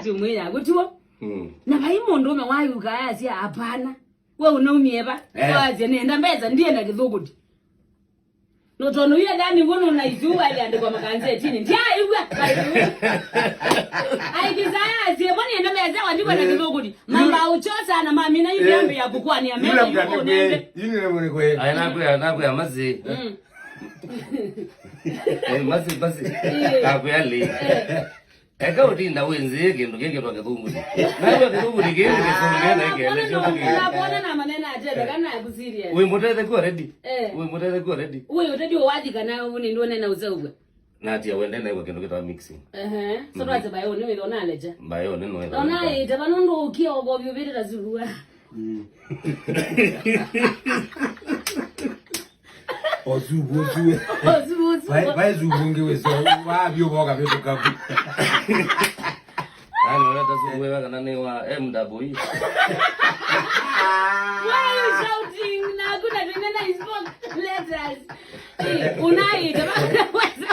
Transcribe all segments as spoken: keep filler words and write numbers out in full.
Timu ya gutiwo. Mm. Na vai mũndũ ũme wayuka ayasya, "Hapana. We unaumie va?" Eh. Wasya, "Nenda mbesa, ndiye na kĩthũkũti." No tondũ yenda nĩw'o nũna isu waliandĩkwa makanzetini. Ndyaĩw'a. Aikisa ayasya, "Mbona nenda mbesa, wandikwa na kĩthũkũti?" Mamba uchosa na mamina hivi ambi ya kukwania mesa yuko nende. Yule mwenye kwe. Aya nakwĩa, nakwĩa masi. Mm. Eh, masi, masi. Eh. Nakwĩa li. Eh. Eka ũtinda wĩnzĩe kĩndũ kĩkĩtwa kĩthũngũni. Nawe kĩthũngũni kĩĩ nĩ kĩsũngĩ na ĩkele kyo kĩĩ. Unakuona na maneno atete kana aku serious. Wĩ mũtetheku already. Eh. Wĩ mũtetheku already. Wĩ ũteti wathi kana ũnĩ ndũnena ũseũvwe. Natia wende naigua kĩndũ kĩtawa mixing. Ehe. So twase bayo nĩ wĩthona aleja. Bayo nĩ no. Ona ita vanundu ukia ogo vyuvire ta zurua. Mm. Osubu, osubu. Osubu, osubu. Vai, vai subu ngi weso. Wa byo boga byo kabu. Ano leta subu wewe kana ni wa M W. Why are you shouting? Na kuna vingine na ispo letters. Eh, unaita.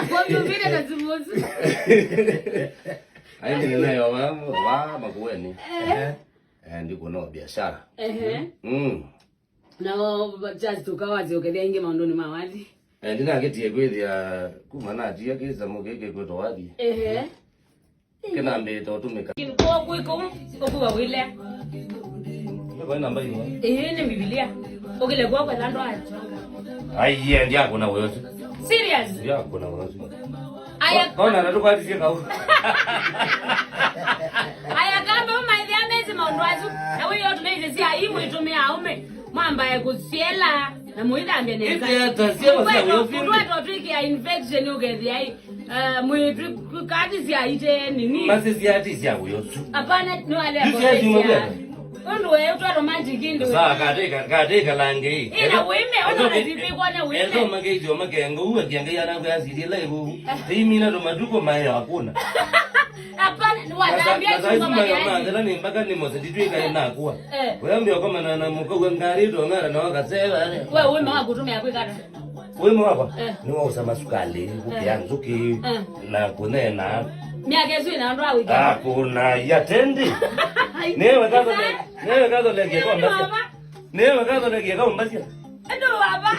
Kwa vile na subu, osubu. Ai ni nayo wa, wa makueni. Eh. Eh, ndiko no biashara. Ehe. Mm. Nao just ũkawasya ũkethĩa ingĩ maũndũnĩ ma wathi. Eh, ndinakĩtie kwĩthĩa kuma natia kĩsamo kĩkĩ kwĩtwa wathi. Ehe. Kĩnambĩte ũtũmĩka. Kwokwĩko ũkuwa wĩlea. Nĩkwa namba imwe. Ĩĩ nĩ Mbivilia. Ũkĩle kwa kwetha andũ acho. Aiye, ndiakũna wĩyo tu. Serious? Ndiakũna wĩyo tu. Aya. Ona na tũkwatisie kau. Aya kamba ũmaithia mezi maũndũ asu. Na wĩyo tũmeithĩsya ai mwĩtũmĩa aũme. Mwambae kũsyela na mũithambya nesa. Ĩte ata syela sya wĩyo. Kũndwetwa twĩkĩa infection ũkethĩa ai. Eh, mwĩtũ kati sya ite nini. Masi sya ati sya wĩyo tu. Apana, nĩ wale. Yu sya siuma kwenda. Ũndũ we ũtwa romantic ndu. Saa kateka, kateka langi. Ina wĩme, ona na tipi kwa na wĩme. Endo makeitio makengo uwe kiangai ana kwa sidi la ibu. Timi na matuko mayo hakuna. Apana, ni watambia chuma mayo. Mathela ni mpaka ni mose titwika inakuwa. Eh. Wewe mbio kama na na mukauwe ngari to ngara na wakaseva. Wewe wĩme wa kutumia kwikata. Wĩme wakwa. Eh. Nĩ wa ũsama sukali, kũkĩa nzũkĩ, eh, na kũneena. Myaka ĩsu ĩna andũ a wĩkĩa. Ah, kũna yatendi. Ai. Newe Catholic, newe Catholic kwa mbasi. Newe Catholic kwa mbasi. Ndo baba.